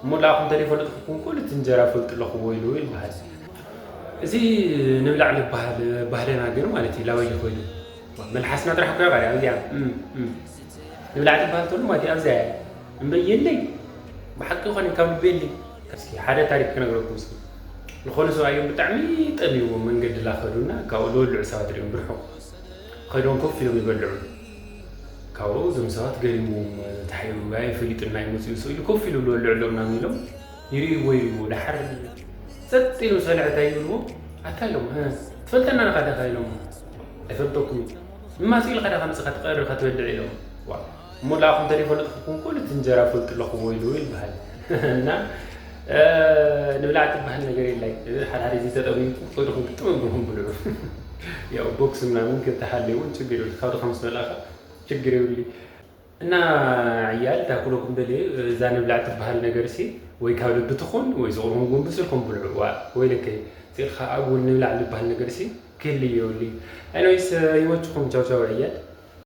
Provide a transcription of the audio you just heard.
እሞ ላኹም ተለይፈለጥኩ ኩንኩን እቲ እንጀራ ፈልጡ ኣለኹዎ ኢሉ ይበሃል። እዚ ንብላዕ ዝበሃል ባህልና ግን ማለት እዩ ላበይ ኮይኑ? መልሓስና ጥራሕ እኮ ይባል ኣብዚኣ ንብላዕ ዝበሃል ተሉ ማለት ኣብዚኣ እምበይ የለይ። ብሓቂ ይኾነ ካብ ልቢ የለይ። እስኪ ሓደ ታሪክ ክነግረኩም እስኪ። ዝኾነ ሰብኣዮም ብጣዕሚ ጠሚዎም መንገዲ ላኸዱና ካብኡ ልበልዑ ሰባት ሪኦም ብርሑ ኸይዶም ኮፍ ኢሎም ይበልዑ። ካብኡ እዞም ሰባት ገሪምዎም ተሓይሩ ኣይፈሊጥና ይመፅኡ ሰው ኢሉ ኮፍ ኢሉ ልበልዑ ኣለምና ኢሎም ይርእይዎ ይርእይዎ ደሓር ጸጥ ኢሉ ምስ በልዐ እንታይ ይብልዎ ኣታ ኢሎም ትፈልጠና ነኻ ደኻ ኢሎም ኣይፈልጠኩም እዩ እማስ ኢልካ ደኻ ምጽኻ ትቐርብ ኢኻ ትበልዕ ኢሎም እሞ ለኣኹም ተለይፈለጥኩም ኮን እቲ እንጀራ ፈልጡ ኣለኹዎ ኢሉ ይበሃል እና ንብላዕ ትበሃል ነገር የላይ ሓደ ሓደ ጊዜ ተጠሚጥኩም ከይድኹም ግጥም ብልኹም ብልዑ ያው ቦክስ ምናምን ከተሃልዩ እውን ችግር የብሉ ካብ ድኻ ምስ በላእኻ ችግር የብሉ እና ዕያል እታ ክብለኩም ደልየ እዛ ንብላዕ ትበሃል ነገር ሲ ወይ ካብ ልቢ ትኹን ወይ ዝቕርኹም ጎንብስ ኢልኩም ብልዑ ዋ ወይለከ ሲልካ ኣብኡ ንብላዕ ዝበሃል ነገር ሲ ክህልይ የብሉ እዩ anyways ይመችኹም ቻው ቻው ዕያል